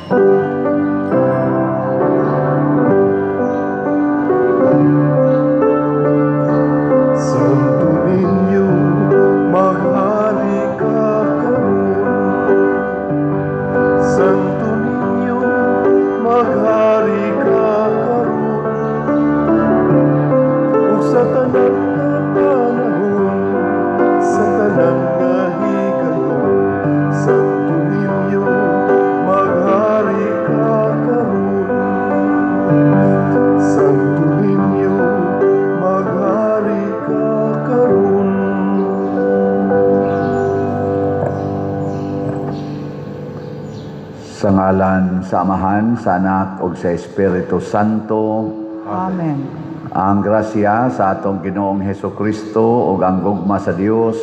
Santo Niño, maghari ka karon. Santo Niño, maghari ka karon. Ug sa tanan nga panahon, sa tanan nga higayon, Santo Niño, maghari ka karon. Santo Niño, maghari ka karon. Sa ngalan sa Amahan, sa Anak ug sa Espiritu Santo. Amen. Ang grasya sa atong Ginoong Heso Kristo ug ang gugma sa Dios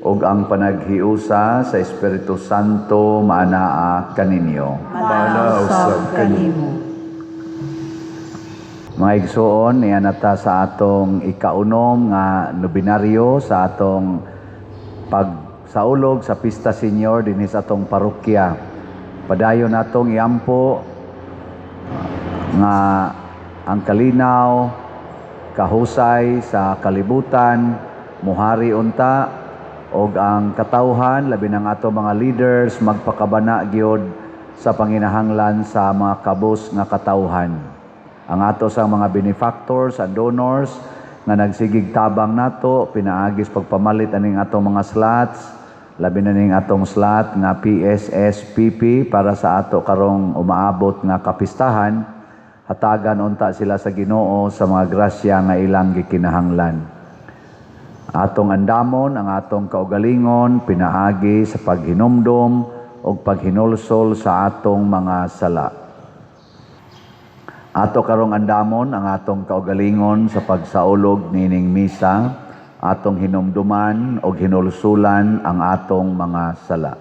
ug ang panaghiusa sa Espiritu Santo maanaa kaninyo. Maanaa usab kanimo. Mga igsoon, niya ta sa atong ikaunom nga nobinaryo sa atong pagsaulog sa Pista Senior dinhi sa atong parokya. Padayon natong iampo nga ang kalinaw, kahusay sa kalibutan, muhari unta og ang katawhan, labi ng ato mga leaders, magpakabana gyud sa panginahanglan sa mga kabus nga katawhan. Ang ato sa mga benefactors and donors nga nagsigig tabang nato pinaagis pagpamalit aning ato mga slots, labi na ning atong slot nga PSSPP para sa ato karong umaabot nga kapistahan. Hatagan unta sila sa Ginoo sa mga grasya nga ilang gikinahanglan. Atong andamon ang atong kaugalingon pinaagi sa paghinumdom ug paghinulsol sa atong mga sala. Ato karong andamon ang atong kaugalingon sa pagsaulog nining misa, atong hinumduman ug hinulsulan ang atong mga sala.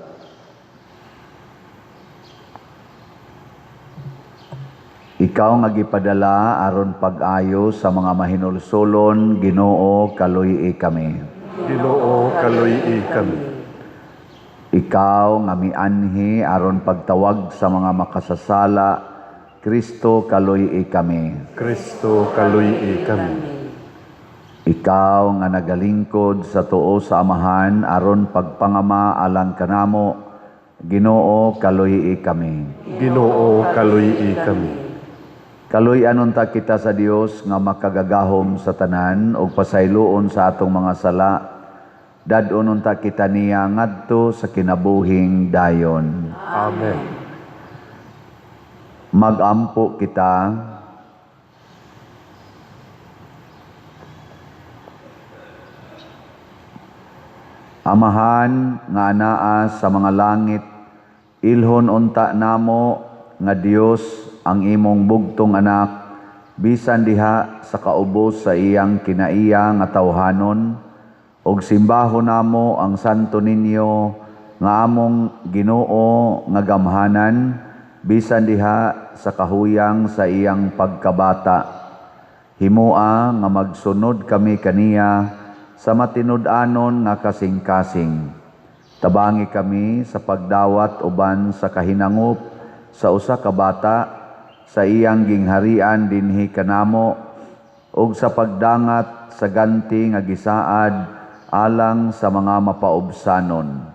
Ikaw nga gipadala aron pag-ayo sa mga mahinulsulon, Ginoo, kaluy-i kami. Ginoo, kaluy-i kami. Ikaw nga mianhi aron pagtawag sa mga makasasala, Kristo, kaluy-i kami. Kristo, kaluy-i kami. Ikaw nga nagalingkod sa tuo sa Amahan aron pagpangama alang kanamo, Ginoo, kaluy-i kami. Ginoo, kaluy-i kami. Kaluy-an unta kita sa Dios nga makagagahom sa tanan ug pasayloon sa atong mga sala. Dad-on unta kita niya ngadto sa kinabuhing dayon. Amen. Magampo kita. Amahan nga anaa sa mga langit, ilhon unta namo nga Dios ang imong bugtong anak, bisan diha sa kaubos sa iyang kinaiya nga tawhanon, ug simbahon namo ang santo ninyo nga among Ginoo nga gamhanan, bisan diha sa kahuyang sa iyang pagkabata. Himoa nga magsunod kami kaniya sa matinud-anon nga kasing-kasing. Tabangi kami sa pagdawat uban sa kahinangop sa usa ka bata sa iyang gingharian dinhi kanamo, ug sa pagdangat sa ganti nga gisaad alang sa mga mapaubsanon.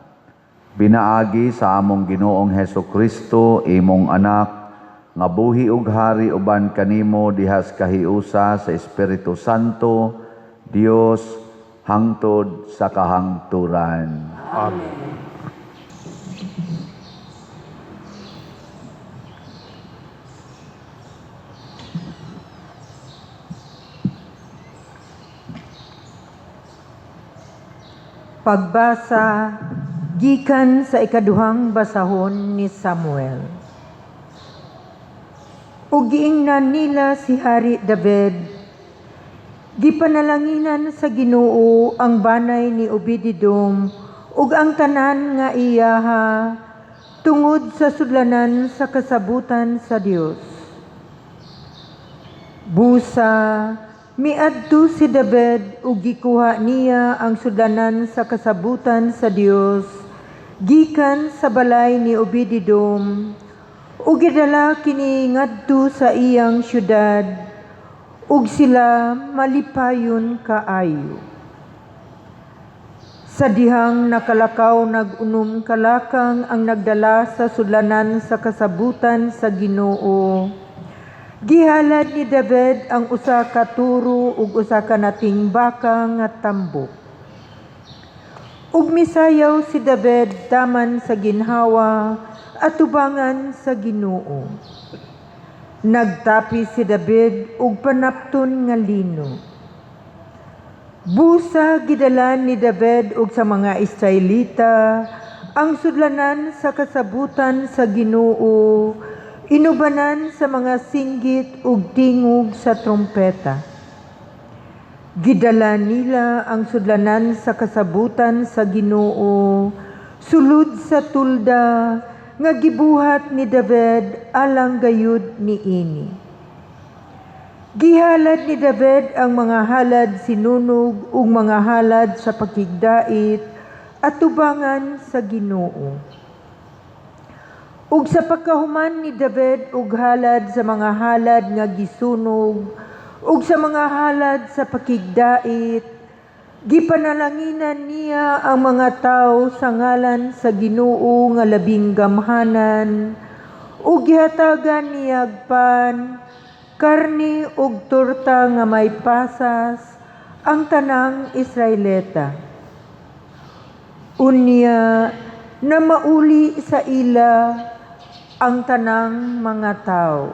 Pinaagi sa among Ginoong Heso Kristo, imong anak, nga buhi ug hari uban kanimo dihas kahiusa sa Espiritu Santo, Dios, hangtod sa kahangturan. Amen. Pagbasa gikan sa ikaduhang basahon ni Samuel. Ug giingnan nila si Hari David, gipanalanginan sa Ginoo ang banay ni Obededom ug ang tanan nga iyaha tungod sa sudlanan sa kasabutan sa Dios. Busa miadto si David ug gikuha niya ang sudlanan sa kasabutan sa Dios gikan sa balay ni Obededom ug Ug gidala kini ngadto sa iyang syudad ug sila malipayon kaayo. Sa dihang nakalakaw nag-unom kalakang ang nagdala sa sudlanan sa kasabutan sa Ginoo, gihalad ni David ang usa ka turo ug usa ka nating baka nga tambok. Ug misayaw si David taman sa ginhawa atubangan sa Ginoo. Nagtapi si David og panapton nga lino. Busa gidala ni David ug sa mga Israelita ang sudlanan sa kasabutan sa Ginoo, inubanan sa mga singgit ug tingog sa trompeta. Gidala nila ang sudlanan sa kasabutan sa Ginoo sulod sa tulda nga gibuhat ni David alang gayud niini. Gihalad ni David ang mga halad sinunog ug mga halad sa pakigdait atubangan sa Ginoo. Ug sa pagkahuman ni David og halad sa mga halad nga gisunog ug sa mga halad sa pakigdait, gipanalanginan niya ang mga tawo sa ngalan sa Ginoo nga labing gamhanan ug gihatagan niyag pan, karni ug torta nga may pasas ang tanang Israelita. Unya na mauli sa ila ang tanang mga tao.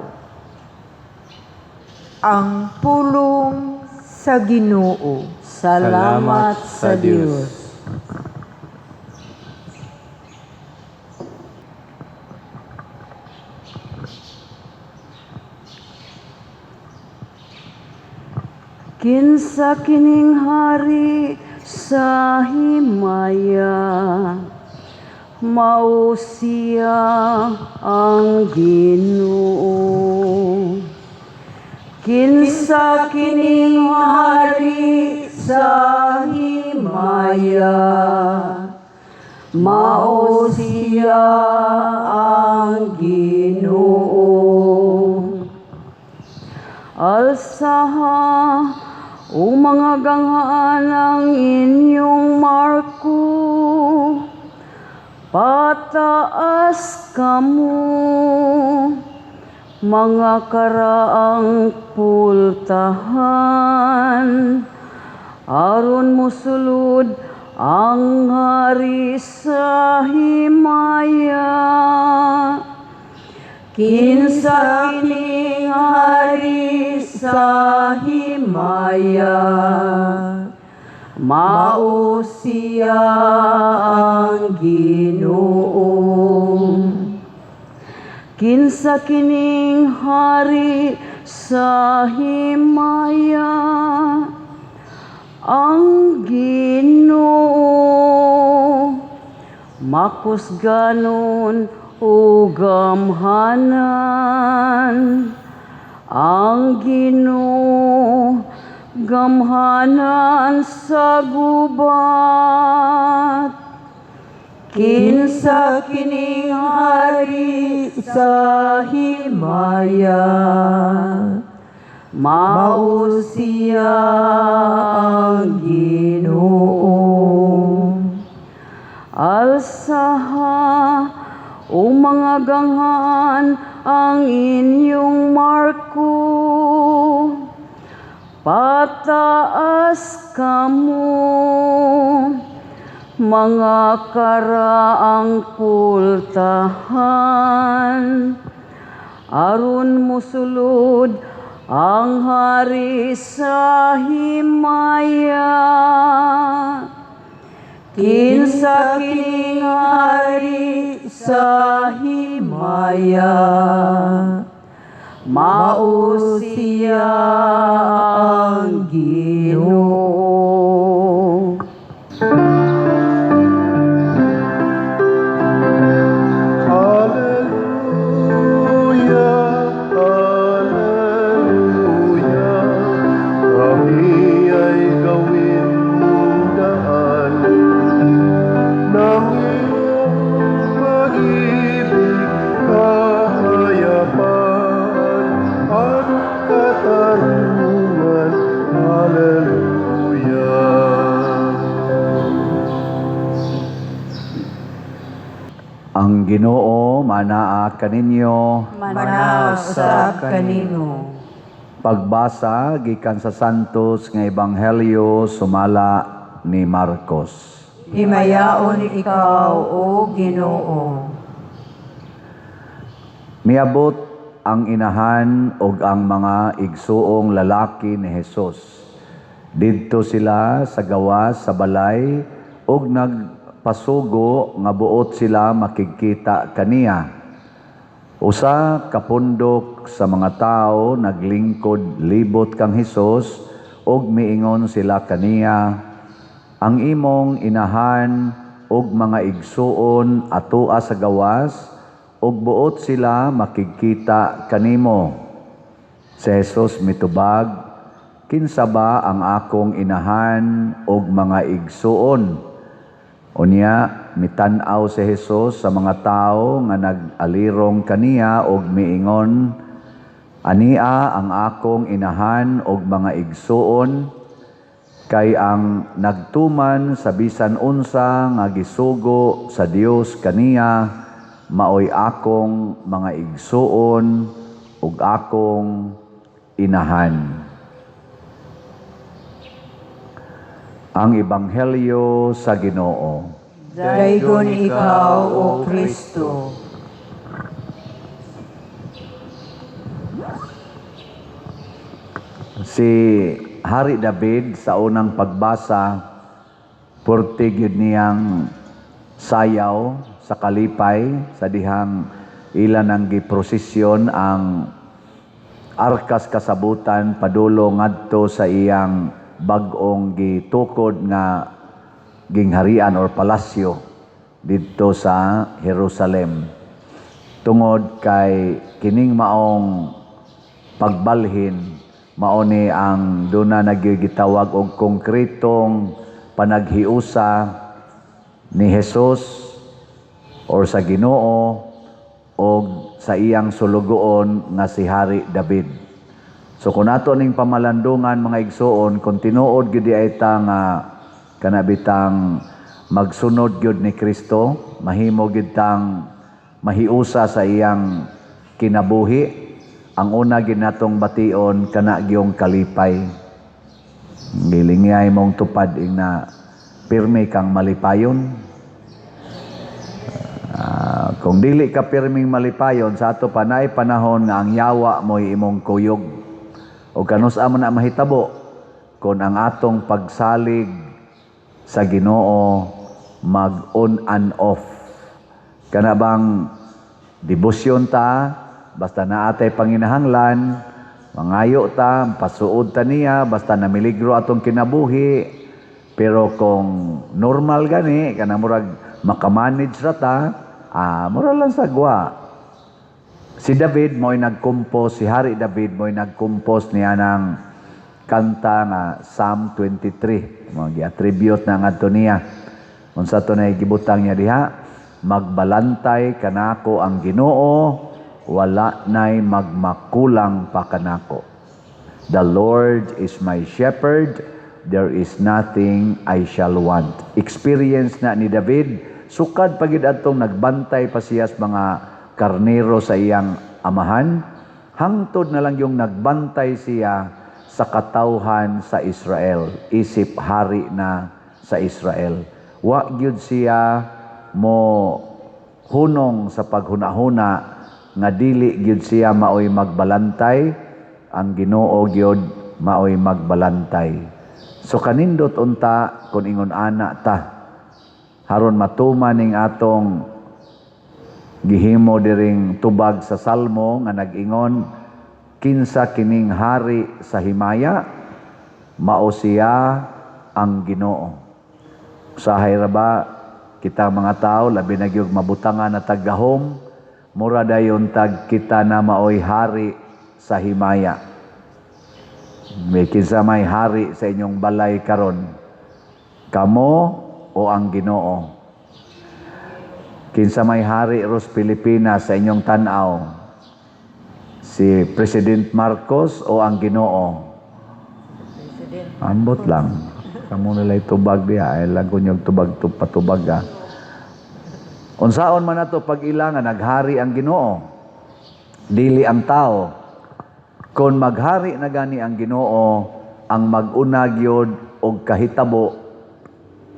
Ang pulong sa Ginoo. Salamat sa Diyos. Kinsa kining hari sa himaya, mao siya ang Ginoo. Kinsa kining hari sa himaya, mao siya ang Ginoo. Alsaha o mga ganghaan ang inyong marko, pataas kamo, mga karaang pultahan, aron mosulod ang hari sa himaya. Kinsa kining hari sa himaya, mao siya ang Ginoo. Kinsa kining hari sa himaya, ang Ginoo. Makusganon o gamhanan, ang Ginoo gamhanan sa gubat. Kinsa kining hari sa himaya, mao mao siya ang Ginoo. Alsaha o mga ganghaan ang inyong marko, pataas kamo, mga karaang pultahan, aron mosulod ang hari sa himaya. Kinsa kining hari sa himaya, mao mao siya ang Ginoo. Alleluia, Alleluia, kami ay gawin mong daan ng iyong pag-ibig kahayaan. Ang Ginoo manaa kaninyo. Manaa usab kanimo. Pagbasa gikan sa Santos nga Ebanghelyo sumala ni Marcos. Himayaon ikaw, O Ginoo. Miabot ang inahan ug ang mga igsuong lalaki ni Hesus. Didto sila sa gawas sa balay ug nagpasugo nga buot sila makigkita kaniya. Usa ka pundok sa mga tawo naglingkod libot kang Hesus ug miingon sila kaniya, "Ang imong inahan ug mga igsuon atoa sa gawas ug buot sila makigkita kanimo." Si Jesus mitubag, "Kinsa ba ang akong inahan ug mga igsuon?" Unya mitan-aw si Jesus sa mga tawo nga nag-alirong kaniya ug miingon, "Ania ang akong inahan ug mga igsuon, kay ang nagtuman sa bisan unsa nga gisugo sa Dios kaniya maoy akong mga igsuon ug akong inahan." Ang Ebanghelyo sa Ginoo. Daygon ikaw, O Kristo. Si Hari David sa unang pagbasa, purti gyud niyang sayaw sa kalipay sa dihang ilan ang giprosesyon ang arkas kasabutan padulong ngadto sa iyang bag-ong gitukod nga gingharian or palasyo didto sa Jerusalem. Tungod kay kining maong pagbalhin, mao ni ang duna nagigitawag og konkretong panaghiusa ni Jesus or sa Ginoo og sa iyang sulugoon nga si Hari David. So kung ato ning pamalandungan, mga igsuon, kung tinuod gyud ay ta nga kanabitang magsunod gyud ni Kristo, mahimo gyud tang mahiusa sa iyang kinabuhi, ang una gyud natong bation kana gyung kalipay. Gilingay mong tupad ing na pirmi kang malipayon. Kung dili ka pirming malipayon, sa ato pa naay panahon nga ang yawa mo'y imong kuyog. O kanus-a man na mahitabo kung ang atong pagsalig sa Ginoo mag on and off. Kana bang debosyon ta, basta naa tay panginahanglan, mangayo ta, pasuod ta niya, basta namiligro atong kinabuhi. Pero kung normal gani, kana murag makamanage ra ta, mura lang sa gwa. Si David mo'y nagkompose, si Hari David mo'y nagkompose niya ng kanta nga Psalm 23. Mga gi-attribute na ngadto niya. Unsa to na gibutang niya diha? Magbalantay kanako ang Ginoo, wala na'y magmakulang pa kanako. The Lord is my shepherd, there is nothing I shall want. Experience na ni David, sukad pagid adtong nagbantay pa siya sa mga karnero sa iyang amahan, hangtod na lang yung nagbantay siya sa katawhan sa Israel, isip hari na sa Israel. Wa gyud siya mo hunong sa paghunahuna nga dili gyud siya maoy magbalantay, ang Ginoo gyud maoy magbalantay. So kanindot unta kun ingon ana ta, haron matuman ning atong gihimo diring tubag sa Salmo nga nag-ingon, kinsa kining hari sa himaya, mao siya ang Ginoo. Usahay ra ba kita mga tao, labi na gyud mabutangan na taggahom, mura dayon tag kita na maoy hari sa himaya. May kinsa may hari sa inyong balay karon, kamo o ang Ginoo? Kinsa may hari ros Pilipinas sa inyong tan-aw, si President Marcos o ang Ginoo? Ambot lang. Kamo nila'y tubag diha, ay lang kunyog tubag patubag ah. Unsaon man nato pag-ila nga naghari ang Ginoo, dili ang tao? Kung maghari na gani ang Ginoo, ang mag-una gyud og kahitabo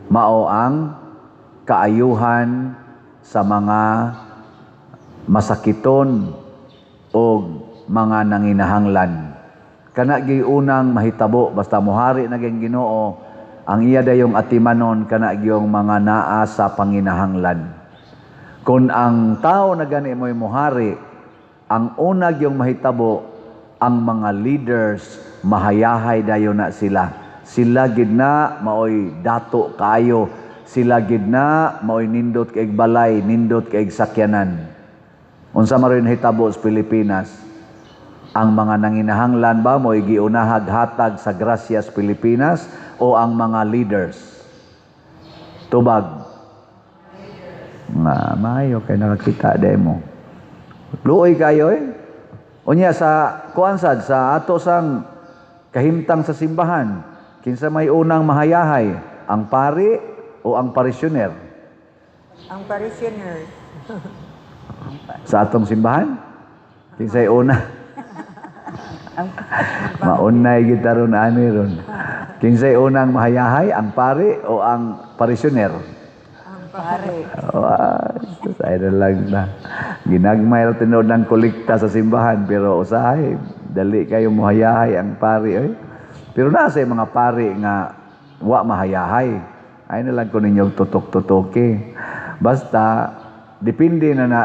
mao ang kaayuhan sa mga masakiton o mga nanginahanglan. Kana gyud unang mahitabo basta mohari na gyud Ginoo, ang iya dayong atimanon kana gyung mga naa sa panginahanglan. Kung ang tao na gani mo'y mohari, ang una gyung mahitabo, ang mga leaders mahayahay dayon na sila. Sila gid na maoy dato kaayo. Sila gid na maoy nindot kay balay, nindot kay sakyanan. Unsa man rin hitabo sa Pilipinas? Ang mga nanginahanglan ba mo'y giunahag hatag sa grasya sa Pilipinas o ang mga leaders? Tubag. Nga, maayo kay nakakita demo. Luoy kayo eh. Unya sa kuan sad sa ato sang kahimtang sa simbahan, kinsa may unang mahayahay, ang pari o ang parisioner? Ang parishioners. Sa atong simbahan? Kinsay una? Maunay kita ron ani ron. Kinsay unang mahayahay, ang pari o ang parisioner? Ang pare. Oh, sus, ay na lang na. Ginagmay ra tinuod ng kolekta sa simbahan, pero usahay dali kayo muhayahay ang pari oy. Pero nasa mga pari nga wa mahayahay. Ay na lang ko ninyo tutok-tutoki. Basta depende na na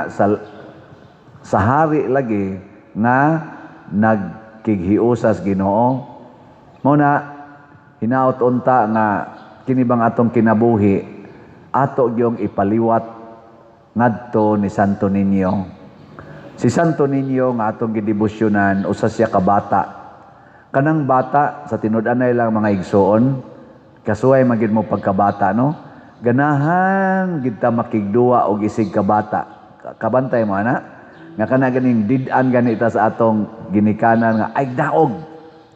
sa hari lagi nga nagkighiusas Ginoo. Mo na hinaot unta nga kini bang atong kinabuhi ato gyung ipaliwat ngadto ni Santo Niño. Si Santo Niño nga atong gidebosyonan, usa siya ka bata. Kanang bata sa tinud-anay lang, mga igsoon, kasuway man gid mo pagkabata, no? Ganahan gid ta makigduwa og isig kabata. Kabantay mo ana nga kana ganing did-an gani ta sa atong ginikanan nga ay daog.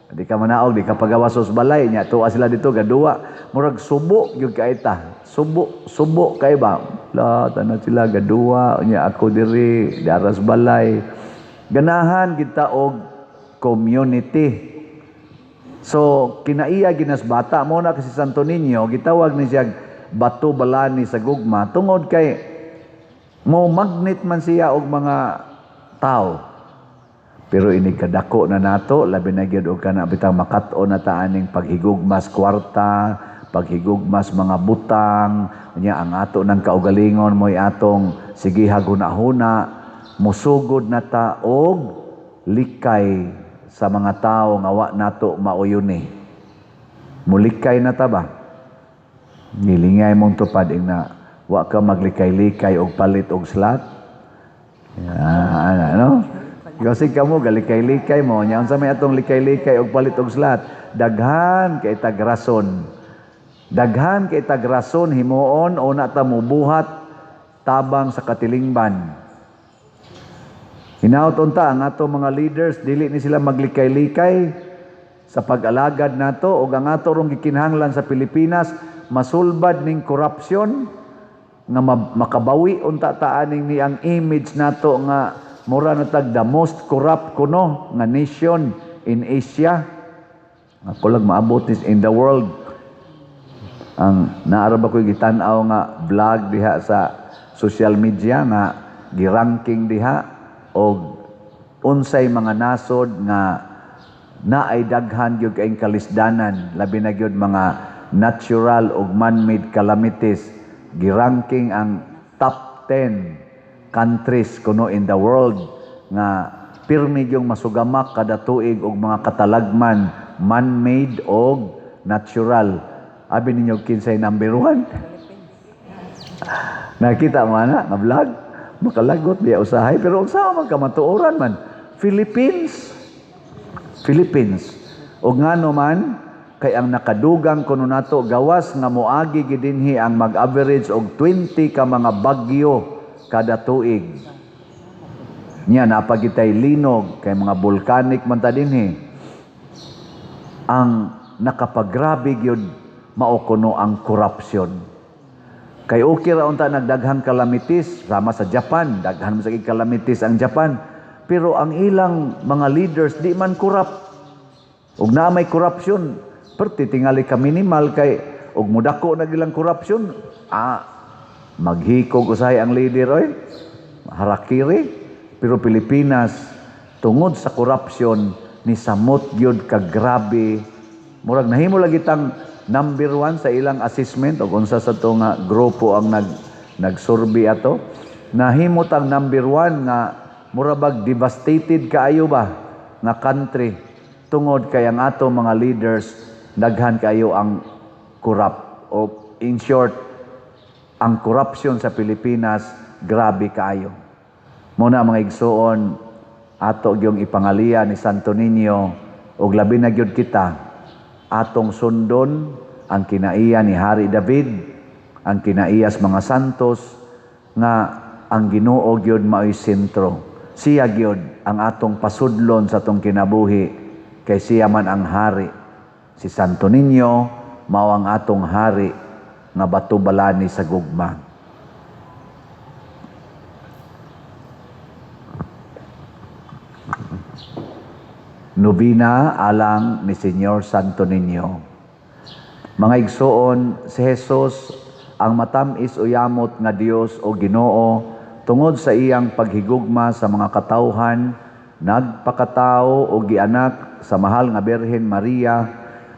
Di ka manaog, di ka pagawas sa balay nya tuwa sila dito gaduwa. Murag subo gyud kay ta. Subo, subo kay ba? La tanan sila gaduwa nya ako diri daras balay. Ganahan gid ta og community. So kinaiya ginas bata mo na kasi Santo Niño gitawag ni siya bato balani sa gugma tungod kay mo magnet man siya og mga tao. Pero ini kadako na nato, labi na gyud og kana bitang makat-on na ta aning paghigugmas kwarta, paghigugmas mga butang, unya ang ato ng kaugalingon mo'y atong sige huna-huna, musugod na ta og likay sa mga tao nga wa nato mauyuni. Mulikay na ta ba? Nilingay mong tupad ing na wa ka maglikay-likay og palit og slot. Ah, ano? Kasi kamo galikay-likay mo nya, unsa may atong likay-likay og palit og slot? Daghan kay tag rason. Daghan kay tag rason himuon o na ta mubuhat tabang sa katilingban. Hinaot unta ang ato mga leaders dili ni sila maglikay-likay sa pag-alagad nato og ang ato rong gikinahanglan sa Pilipinas masulbad ning korupsyon nga makabawi unta ta aning ni ang image nato nga mura na tag the most corrupt kuno nga nation in Asia. Ako lang maabot is in the world. Ang naara ba ko'y gitan-aw nga vlog diha sa social media nga giranking diha og unsay mga nasod nga naay daghan gyud kaayong kalisdanan, labi na gyud mga natural ug man-made calamities, giranking ang top 10 countries kuno in the world nga pirmi gyung masugamak kada tuig og mga katalagman, man-made og natural. Abi ninyo kinsay number 1? Nakita mo ana nga vlog? Makalagot biya usahay, pero unsa man kamatuoran man, Philippines. Philippines. Og ngano man kay ang nakadugang kuno nato gawas nga moagi gidinhi ang mag-average og 20 ka mga bagyo kada tuig. Nya napagitay linog kay mga volcanic man ta dinhi. Ang nakapagrabe gyud mao kuno ang corruption. Kay okay ra unta nagdaghang calamities sama sa Japan, daghan man sa calamities ang Japan. Pero ang ilang mga leaders di man corrupt. Ug naa may corruption, perti tingali ka minimal kay ug mudako na ilang corruption, maghikog usahay ang leader oy. Harakiri. Pero Pilipinas, tungod sa corruption ni samot gyud ka grabe. Murag nahimo lagi tang number one sa ilang assessment og unsa sa to nga grupo ang nagsurvey ato. Nahimo tang number one nga mura bag devastated kaayo ba nga country tungod kay ang ato mga leaders daghan kaayo ang corrupt, o in short, ang corruption sa Pilipinas grabe kaayo. Muna, mga igsuon, ato gyung ipangaliya ni Santo Niño ug labi na gyud kita atong sundon ang kinaiya ni Hari David, ang kinaiyas mga santos nga ang Ginoo gyud maoy sentro. Siya gyud ang atong pasudlon sa atong kinabuhi kay siya man ang hari. Si Santo Niño mao ang atong hari nga bato balani sa gugma. Nobina alang ni Señor Santo Niño. Mga igsoon, si Jesus ang matam-is o yamot nga Dios o Ginoo, tungod sa iyang paghigugma sa mga katawhan, nagpakatao o gianak sa mahal nga Birhen Maria.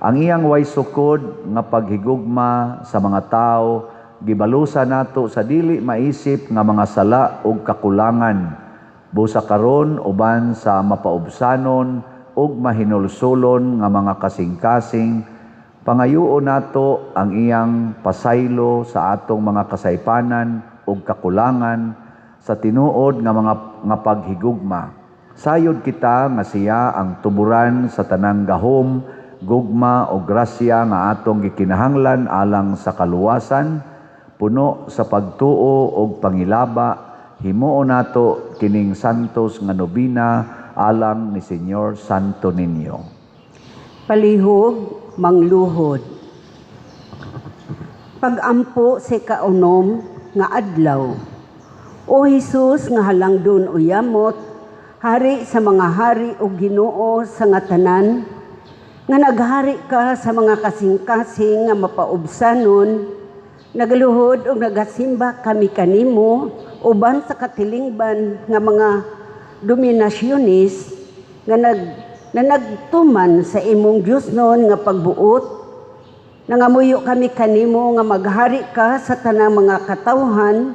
Ang iyang way sukod nga paghigugma sa mga tao gibalusa nato sa dili maisip nga mga sala ug kakulangan. Busa karon, uban sa mapaubsanon ug mahinulsulon nga mga kasing-kasing, pangayuon nato ang iyang pasaylo sa atong mga kasaypanan ug kakulangan sa tinuod nga mga nga paghigugma. Sayod kita nga siya ang tuburan sa tanang gahom, gugma o grasya nga atong gikinahanglan alang sa kaluwasan. Puno sa pagtuo og pangilaba, himuon nato kining santos nga nobena alang ni Señor Santo Niño. Palihog, mangluhod. Pagampo sa kaunom nga adlaw. O Hesus nga halangdon o yamot, hari sa mga hari o Ginoo sa nga tanan, nga naghari ka sa mga kasing-kasing nga mapaubsanon, nagaluhod o nagasimba kami kanimo uban sa katilingban nga mga dominasyonis nga na nagtuman sa imong Diyosnon nga pagbuot. Nangamuyo kami kanimo nga maghari ka sa tanang mga katawhan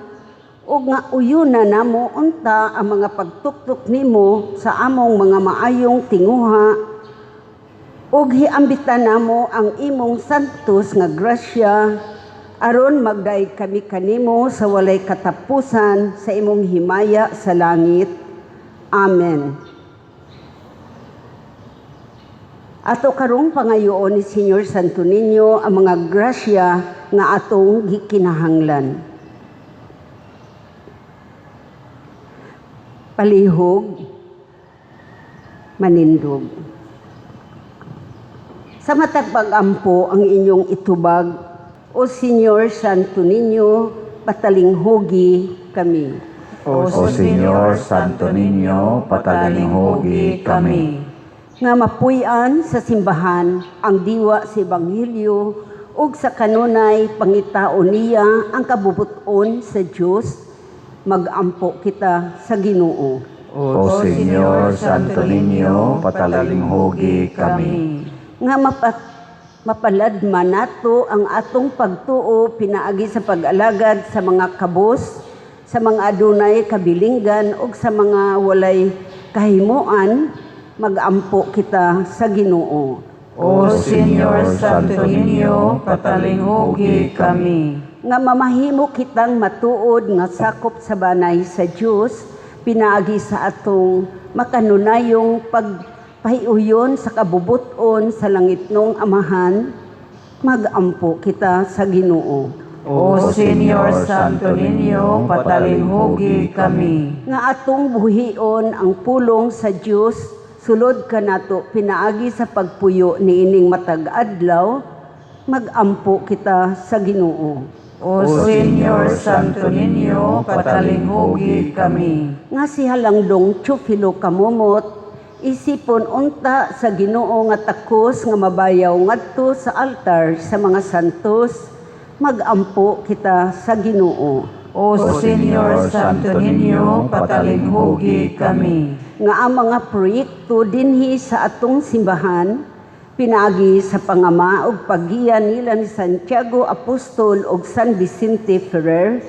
ug nga uyuna namo unta ang mga pagtuktok nimo sa among mga maayong tinguha ug hiambitan namo ang imong santos nga grasya aron magdaig kami kanimo sa walay katapusan sa imong himaya sa langit. Amen. Ato karong pangayoon ni Señor Santo Niño ang mga grasya nga atong gikinahanglan. Palihog, manindog. Sa matag pag-ampo ang inyong itubag, O Señor Santo Niño, patalinghugi kami. O Señor Santo Niño, patalinghugi kami. Nga mapuy-an sa simbahan ang diwa sa Ebanghelyo ug sa kanunay pangitaon niya ang kabubuton sa Dios, magampo kita sa Ginoo. O Señor Santo Niño, patalinghugi kami. Nga mapaladman nato ang atong pagtuo pinaagi sa pag-alagad sa mga kabos, sa mga adunay kabilinggan ug sa mga walay kahimuan, magampo kita sa Ginoo. O Señor Santo Niño, patalinghugi kami. Nga mamahimo kitang matuod nga sakop sa banay sa Dios pinaagi sa atong makanunayong pagpahiuyon sa kabubuton sa langitnong Amahan, magampo kita sa Ginoo. O Señor Santo Niño, patalinghugi kami. Nga atong buhion ang pulong sa Dios sulod kanato pinaagi sa pagpuyo niining matag adlaw, magampo kita sa Ginoo. O Senyor Santo Niño, patalinghugi kami. Nga si Halangdong Teofilo Camomot isipon unta sa Ginoo nga takos nga mabayaw ngadto sa altar sa mga santos, magampo kita sa Ginoo. O Senyor Santo Niño, patalinghugi kami. Nga ang mga proyekto dinhi sa atong simbahan pinaagi sa pangama ug paggiya nila ni Santiago Apostol ug San Vicente Ferrer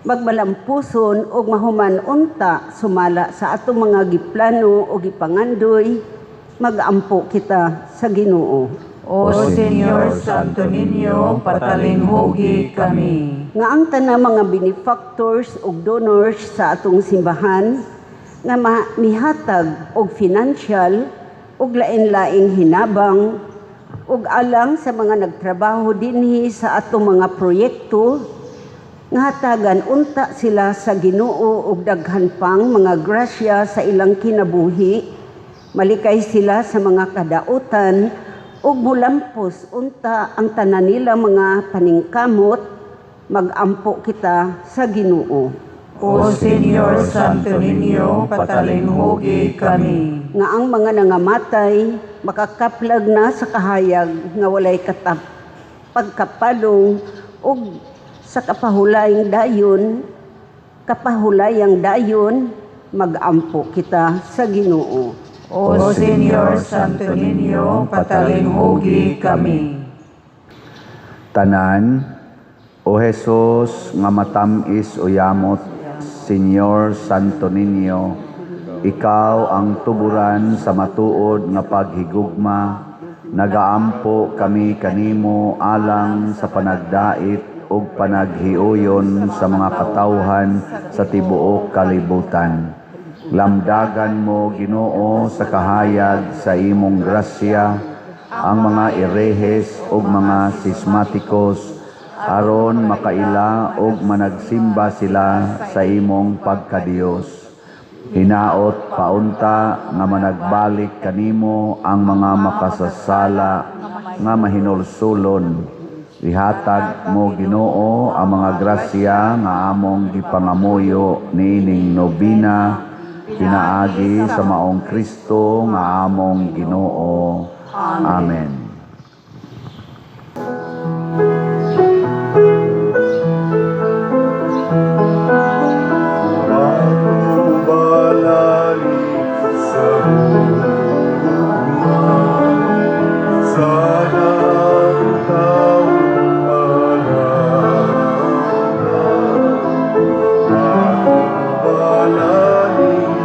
magmalampuson ug mahuman unta sumala sa atong mga giplano ug gipangandoy, magampo kita sa Ginoo. O Senyor Santo Niño, patalinghugi kami. Nga ang tanang mga benefactors ug donors sa atong simbahan nga mihatag og financial ug lain-laing hinabang ug alang sa mga nagtrabaho dinhi sa atong mga proyekto, nga hatagan unta sila sa Ginoo og daghan pang mga grasya sa ilang kinabuhi, malikay sila sa mga kadautan ug mulampos unta ang tanan nila mga paningkamot, magampo kita sa Ginoo. O Senyor Santo Niño, patalinghugi kami. Nga ang mga nangamatay makakaplag na sa kahayag nga walay katap pagkapalong ug sa kapahulayang dayon, magampo kita sa Ginoo. O Senyor Santo Niño, patalinghugi kami. Tanan, O Jesus nga matam-is o yamot, Senyor Santo Niño, ikaw ang tuburan sa matuod nga paghigugma, nagaampo kami kanimo alang sa panagdait ug panaghiuyon sa mga katawhan sa tibuok kalibutan. Lamdagan mo, Ginoo, sa kahayag sa imong grasya ang mga erehes ug mga sismatikos aron makaila ug managsimba sila sa imong pagkadiyos. Hinaot paunta nga managbalik kanimo ang mga makasasala nga mahinulsulon. Ihatag mo, Ginoo, ang mga grasya nga among gipangamuyo niining nobina pinaagi sa maong Kristo nga among Ginoo. Amen. Matubalani sa hugma, sana ang taong panahon. Matubalani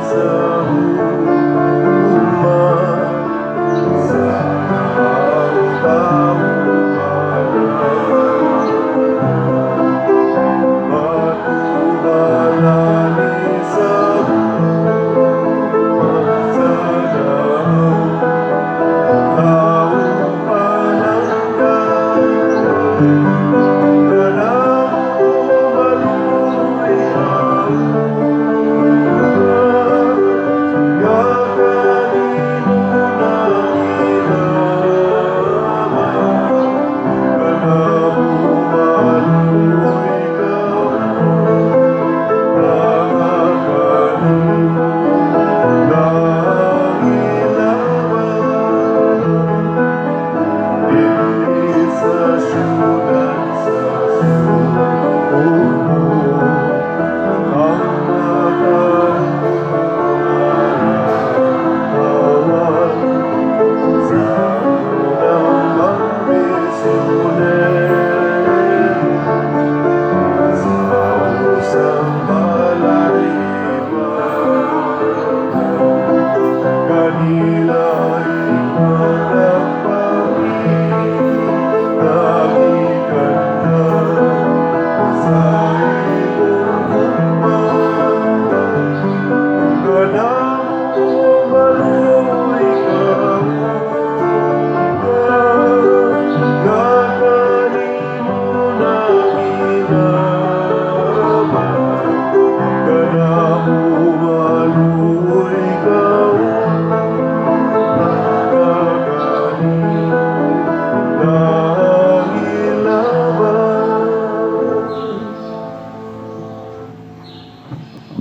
sa hugma, sana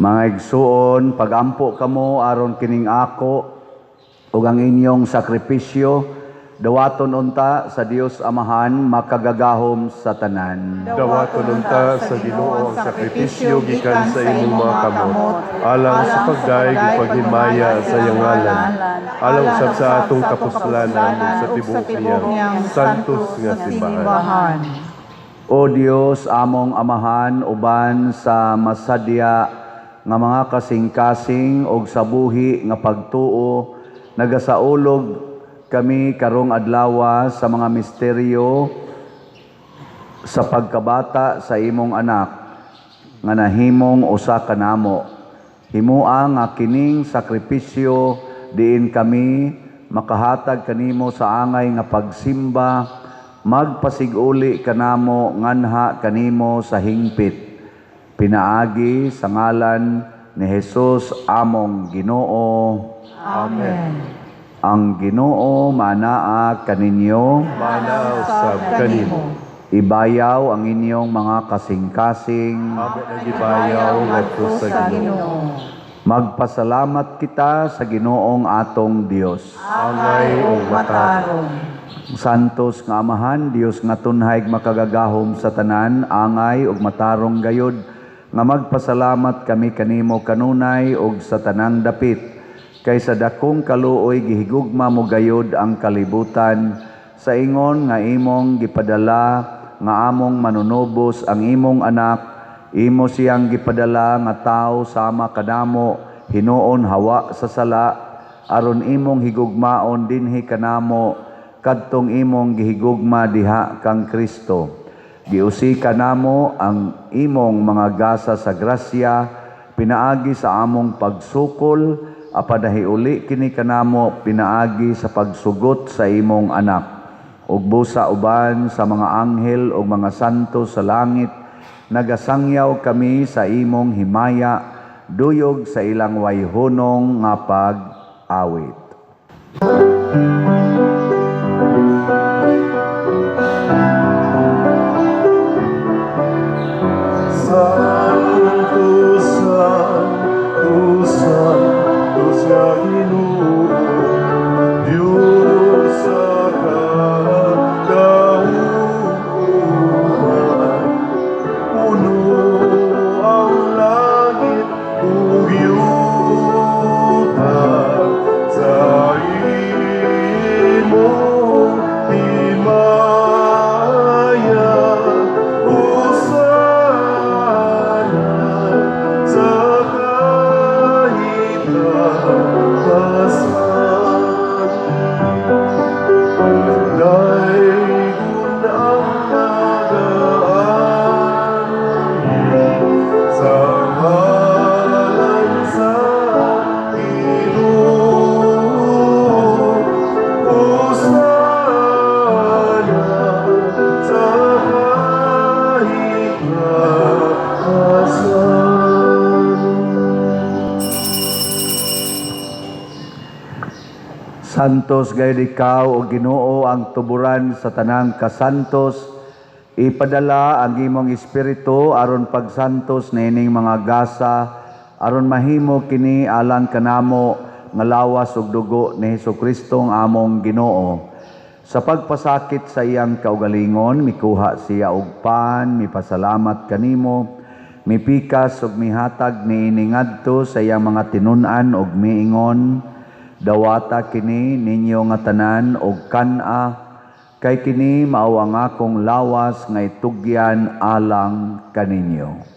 Mga igsuon, pagampo kamo aron kining ako ug ang inyong sakripisyo dawaton unta sa Dios Amahan makagagahom sa tanan. Dawaton unta sa Ginoo ang sakripisyo gikan sa imong mga kamot, alang sa pagdayeg ug paghimaya sa iyang ngalan, alang usab sa atong kapuslanan ug sa tibuok niyang santos nga simbahan. O Dios among Amahan, uban sa masadya nga mga kasing-kasing og sa buhi nga pagtuo, nagasaulog kami karong adlawa sa mga misteryo sa pagkabata sa imong anak nga nahimong usa kanamo. Himoa nga kining sakripisyo diin kami makahatag kanimo sa angay nga pagsimba, magpasiguli kanamo nganha kanimo sa hingpit. Pinaagi sa ngalan ni Jesus among Ginoo. Amen. Ang Ginoo manaa kaninyo. Mana usab kanimo. Ibayaw ang inyong mga kasing-kasing. Amo nagibayaw ngadto sa Ginoo. Magpasalamat kita sa Ginoong atong Dios. Angay ug matarong. Santos nga Amahan, Dios nga tunhay makagagahom sa tanan, angay ug matarong gayod nga magpasalamat kami kanimo kanunay ug sa tanang dapit. Kay sa dakong kaluoy gihigugma mo gayod ang kalibutan sa ingon nga imong gipadala nga among manunubos ang imong anak, imo siyang gipadala nga tawo sama kanamo, hinuon hawa sa sala, aron imong higugmaon dinhi kanamo kadtong imong gihigugma diha kang Kristo. Giusika namo ang imong mga gasa sa grasya pinaagi sa among pagsukol, apan nahiuli kini kanamo pinaagi sa pagsugot sa imong anak. Ug busa uban sa mga anghel ug mga santo sa langit, nagasangyaw kami sa imong himaya, duyog sa ilang wayhunong nga pag-awit. Santo, Santo, Santo sa Ginoo, Diyos sa kagauman. Puno ang langit ug yuta sa imong himaya. Hosana sa kahitapasan. Daygon ang nagaan sa ngalan sa Ginoo. Hosana sa kahitapasan. Santos gayud ikaw o Ginoo ang tuburan sa tanang kasantos. Ipadala ang imong espiritu aron pagsantos niining mga gasa, aron mahimo kini alang kanamo nga lawas ug dugo ni Hesukristo ang among Ginoo. Sa pagpasakit sa iyang kaugalingon, mikuha siya og pan, mipasalamat kanimo, mipikas ug mihatag niini ngadto sa iyang mga tinun-an ug miingon: "Dawata kini ninyo nga tanan og kan-a, kay kini mao ang akong lawas nga itugyan alang kaninyo."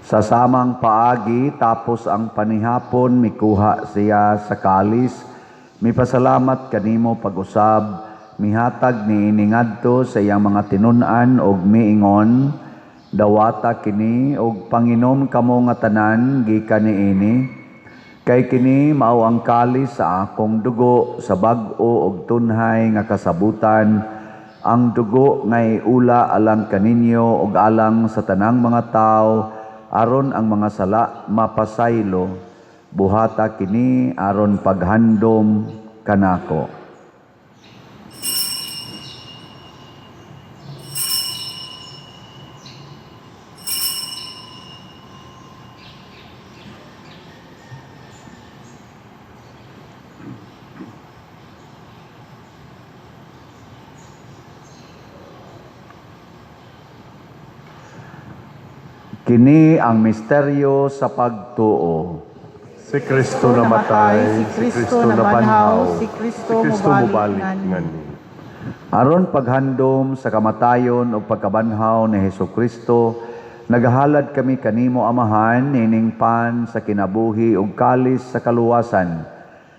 Sa samang paagi, tapos ang panihapon, mikuha siya sa kalis, mipasalamat kanimo pag-usab, mihatag niini ngadto sa iyang mga tinun-an og miingon: "Dawata kini og panginom kamo nga tanan gikan niini, kay kini mao ang kalis sa akong dugo sa bag-o og tunhay nga kasabutan, Ang dugo nga iula alang kaninyo ug alang sa tanang mga tawo aron ang mga sala mapasaylo. Buhata kini aron paghandom kanako. Kini ang misteryo sa pagtuo. Si Kristo namatay, si Kristo nabanhaw, si Kristo mubalik mubalik ngani. ngani. Aron paghandom sa kamatayon ug pagkabanhaw ni Hesus Kristo, nagahalad kami kanimo, Amahan, nining pan sa kinabuhi ug kalis sa kaluwasan.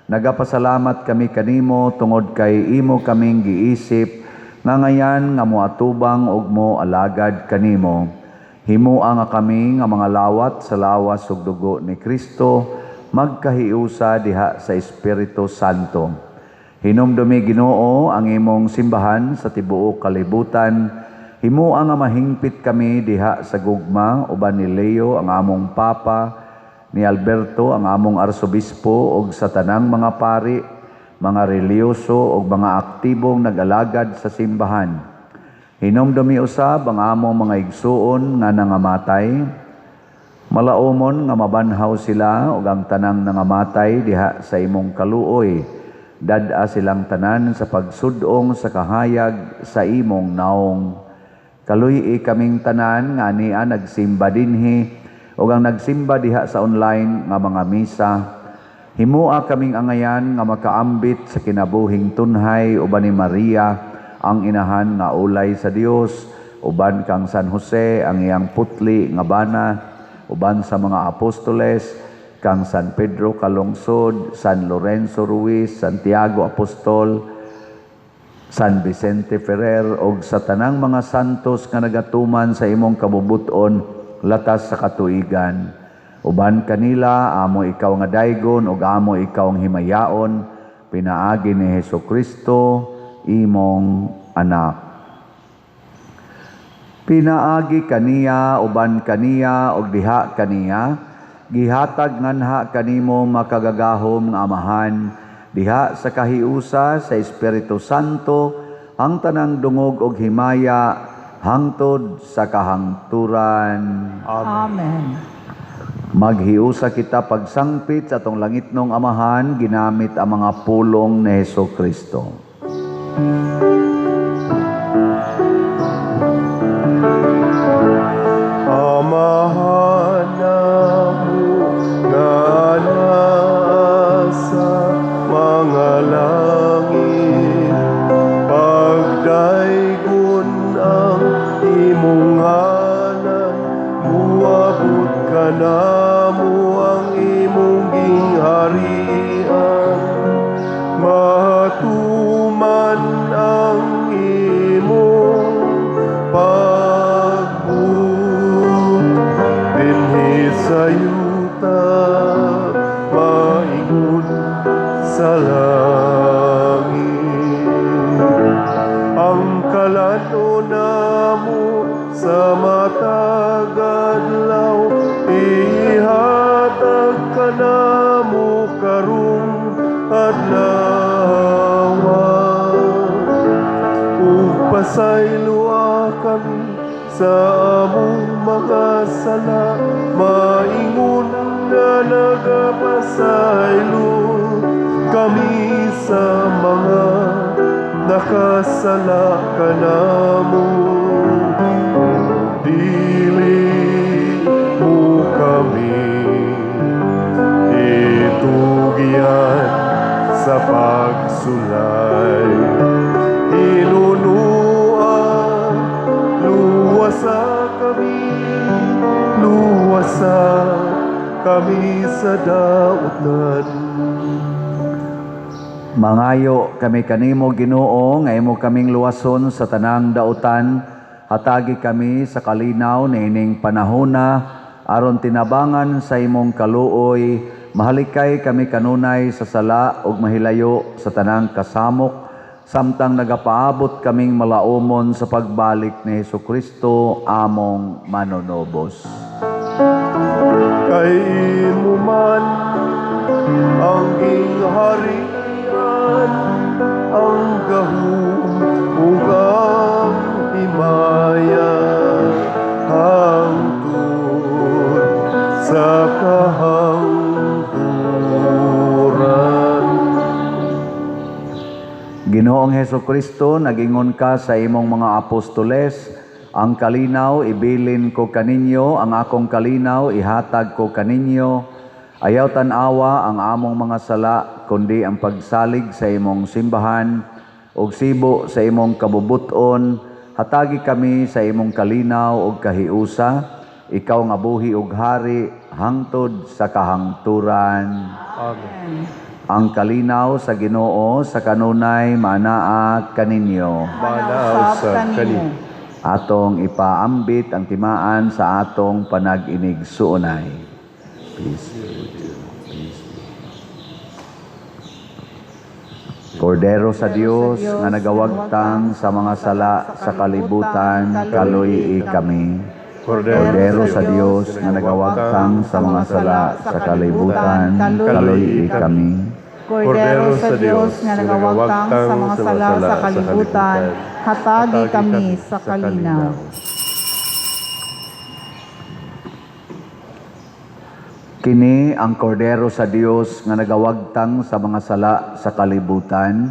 Nagapasalamat kami kanimo tungod kay imo kaming giisip nga ngayan nga moatubang ug mo alagad kanimo. Himoa nga kami nga mga lawat sa lawas ug dugo ni Kristo magkahiusa diha sa Espiritu Santo. Hinumdumi, Ginoo, ang imong simbahan sa tibuok kalibutan. Himoa nga mahingpit kami diha sa gugma uban ni Leo ang among Papa, ni Alberto ang among arsobispo ug sa tanang mga pari, mga relihiyoso ug mga aktibong nag-alagad sa simbahan. Hinumdumi usab ang among mga igsuon nga nangamatay. Malaumon nga mabanhaw sila ug ang tanang nangamatay diha sa imong kaluoy. Dad-a silang tanan sa pagsud-ong sa kahayag sa imong naong. Kaluy-i kaming tanan nga ania nagsimba dinhi ug ang nagsimba diha sa online nga mga misa. Himoa kaming angayan nga makaambit sa kinabuhing tunhay uban ni Maria ang inahan nga ulay sa Dios, uban kang San Jose ang iyang putli nga bana, uban sa mga apostoles, kang San Pedro Calungsod, San Lorenzo Ruiz, Santiago Apostol, San Vicente Ferrer ug sa tanang mga santos nga nagatuman sa imong kabubut-on latas sa katuigan. Uban kanila amo ikaw nga daygon ug amo ikaw ang himayaon pinaagi ni Hesus Kristo imong anak. Pinaagi kaniya, uban kaniya ug diha kaniya, gihatag nganha kanimo makagagahom nga Amahan diha sa kahiusa sa Espiritu Santo ang tanang dungog og himaya hangtod sa kahangturan. Amen. Maghiusa kita pagsangpit sa atong langitnong Amahan ginamit ang mga pulong ni Hesus Kristo. Amahan namo nga naa sa mga langit, pagdaygon ang imong ngalan, muabot kanamo ang imong gingharian, matuman ang imong pagbuot dinhi sa yuta maingon sa langit. Ang kalan-on namo sa matag adlaw ihatag kanamo karong adlaw, ug pasayloa kami sa among mga sala maingon nga nagapasaylo kami sa mga nakasala kanamo. Dili mo kami itugyan sa pagsulay, hinunoa luwasa kami, luwasa kami sa daotnan. Mangayo kami kanimo, Ginoo, nga imo kaming luwason sa tanang dautan. Hatagi kami sa kalinaw niining panahona aron tinabangan sa imong kaluoy mahalikay kami kanunay sa sala ug mahilayo sa tanang kasamok. Samtang nagapaabot kaming malaumon sa pagbalik ni Hesukristo among manunubos. Kay imo man ang gingharian, ang gahom ug ang himaya, hangtod sa kahangturan. Ginoong Hesukristo, nagingon ka sa imong mga apostoles, "Ang kalinaw ibilin ko kaninyo, ang akong kalinaw ihatag ko kaninyo." Ayaw tan-awa ang among mga sala, kundi ang pagsalig sa imong simbahan, ug sibo sa imong kabubuton, hatagi kami sa imong kalinaw ug kahiusa, ikaw nga buhi ug hari hangtod sa kahangturan. Amen. Ang kalinaw sa Ginoo sa kanunay maanaa kaninyo. Maanaa usab kanimo. Atong ipaambit ang timaan sa atong panag-inigsuonay. Peace be with you. Peace be. Kordero sa Dios nga nagawagtang sa mga sala sa kalibutan, kaluy-i kami. Kordero sa Dios nga nagawagtang sa mga sala sa kalibutan, kaluy-i kami. Kordero sa Dios nga nagawagtang sa mga sala sa kalibutan, hatagi kami sa kalinaw. Kini ang kordero sa Dios nga nagawagtang sa mga sala sa kalibutan.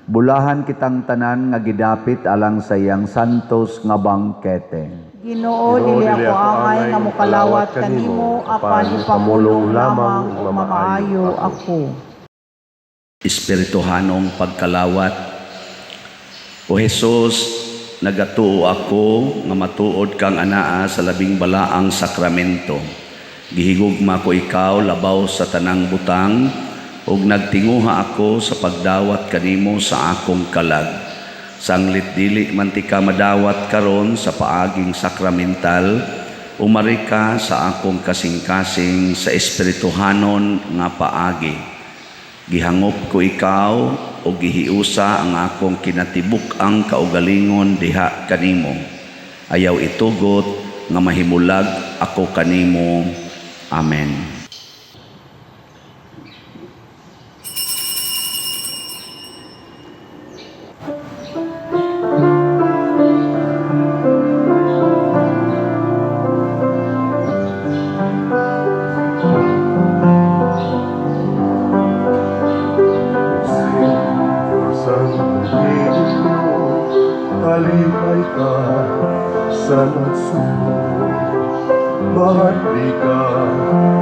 Bulahan kitang tanan nga gidapit alang sa iyang santos nga bangkete. Ginoo, dili ako angay nga mokalawat kanimo, apan ipamulong lamang ug mamaayo ako. Espirituhanong pagkalawat. O Jesus, nagatuo ako nga matuod kang anaa sa labing balaang sakramento. Gihigugma ko ikaw labaw sa tanang butang ug nagtinguha ako sa pagdawat kanimo sa akong kalag. Sanglit dili man tika madawat karon sa paaging sakramental, umari ka sa akong kasing-kasing sa espirituhanon nga paagi. Gihangop ko ikaw o gihiusa ang akong kinatibuk-ang kaugalingon diha kanimo. Ayaw itugot nga mahimulag ako kanimo. Amen. Señor Santo Niño, kalipay ka sa nagsubo. Mahali ka,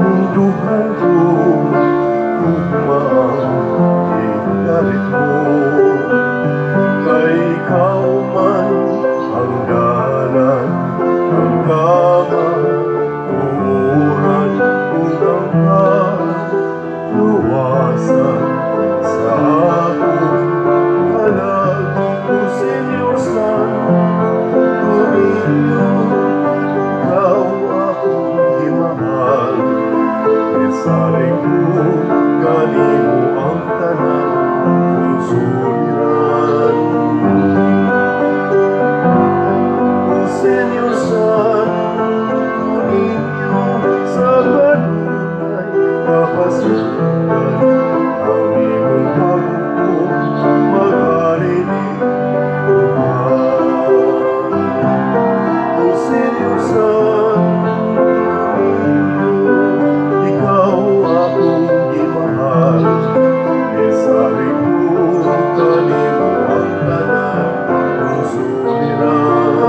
munduhan ko, ugma ang igalit mo. Kay ikaw man ang dalan, ang kamatuoran, ug ang kaluwasan sa akong kalag. O Señor Santo Niño, ikaw akong gimahal. Isalig ko kanimo ang tanan kong suliran. O Señor Santo Niño, sa kanunay kapasigan, ang imong paghukom maghari ni O Señor Santo Niño, ikaw akong gimahal. Isalig ko kanimo ang tanan kong suliran.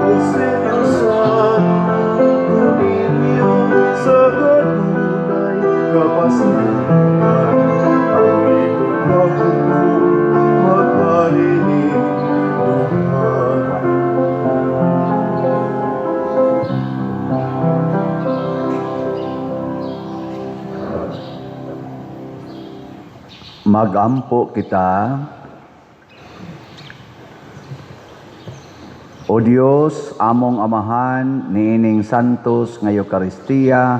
O Señor Santo Niño, sa kanunay kapasigan, ang imong paghukom maghari ni Tuhan. Magampo kita. O Dios, among Amahan, niining santos nga Eukaristiya,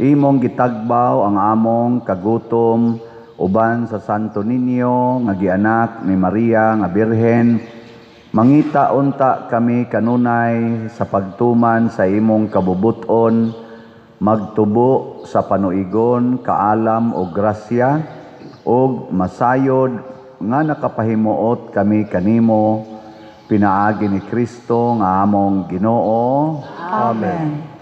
imong gitagbaw ang among kagutom Uban sa Santo Niño nga gianak ni Maria nga Birhen, mangita unta kami kanunay sa pagtuman sa imong kabubuton, magtubo sa panuigon, kaalam o grasya, ug masayod nga nakapahimuot kami kanimo pinaagi ni Kristo nga among Ginoo. Amen.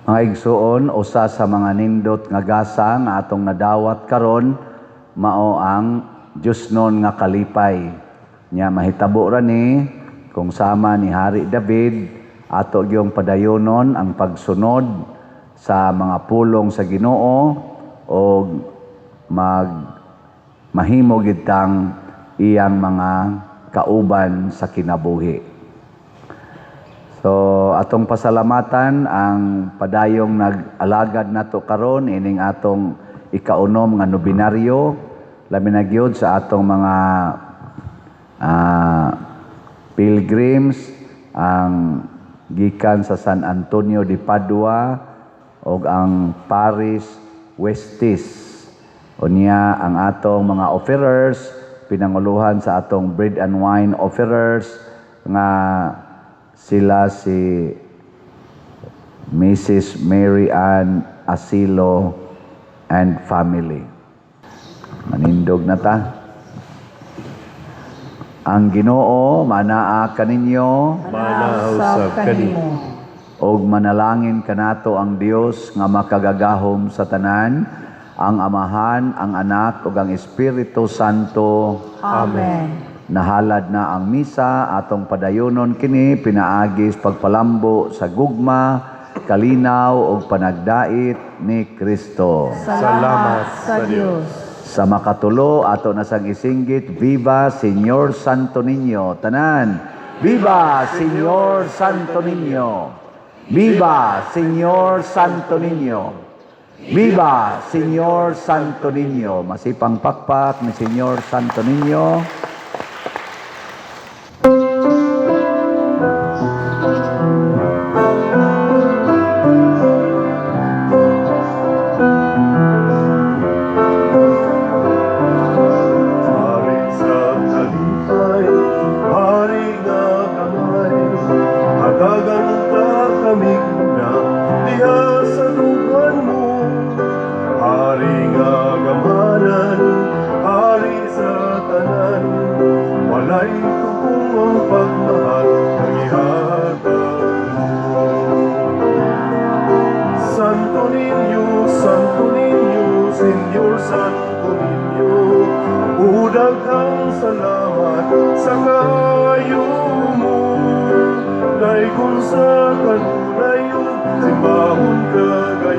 Mga igsuon, usa sa mga nindot nga gasa nga atong nadawat karon mao ang Diosnon nga kalipay. Nya mahitabo ra ni kung sama ni Hari David, ato gyung padayonon ang pagsunod sa mga pulong sa Ginoo og mag mahimo gid tang iyang mga kauban sa kinabuhi. So atong pasalamatan ang padayong nag-alagad nato karon ining atong ikaunom nga nobinaryo, labi na gyud sa atong mga pilgrims ang gikan sa San Antonio de Padua ug ang Paris Westis. Unya ang atong mga offerers, pinanguluhan sa atong bread and wine offerers nga sila si Mrs. Mary Ann Asilo and family. Manindog na ta. Ang Ginoo manaa kaninyo. Manaa usab kanimo. Og manalangin kanato ang Dios nga makagagahom sa tanan, ang Amahan, ang Anak ug ang Espiritu Santo. Amen. Nahalad na ang misa, atong padayonon kini pinaagi sa pagpalambo sa gugma, kalinaw ug panagdait ni Kristo. Salamat sa Dios. Sa makatulo, ato na sang isinggit, "Viva Señor Santo Niño." Tanan, "Viva Señor Santo Niño. Viva Señor Santo Niño. Viva Señor Santo Niño." Masipang pakpak ni Señor Santo Niño. Hari sa kalipay, hari nga gamay, hatagan ta kami na diha sa dughan mo. Hari nga gamanan, hari sa tanan, walay tupong ang pagmahal nga gihatag mo. Santo Niño, Santo Niño, Señor Santo Niño, daghang salamat sa kaayo mo. Daygon sa kanunay ug simbahon kagayon.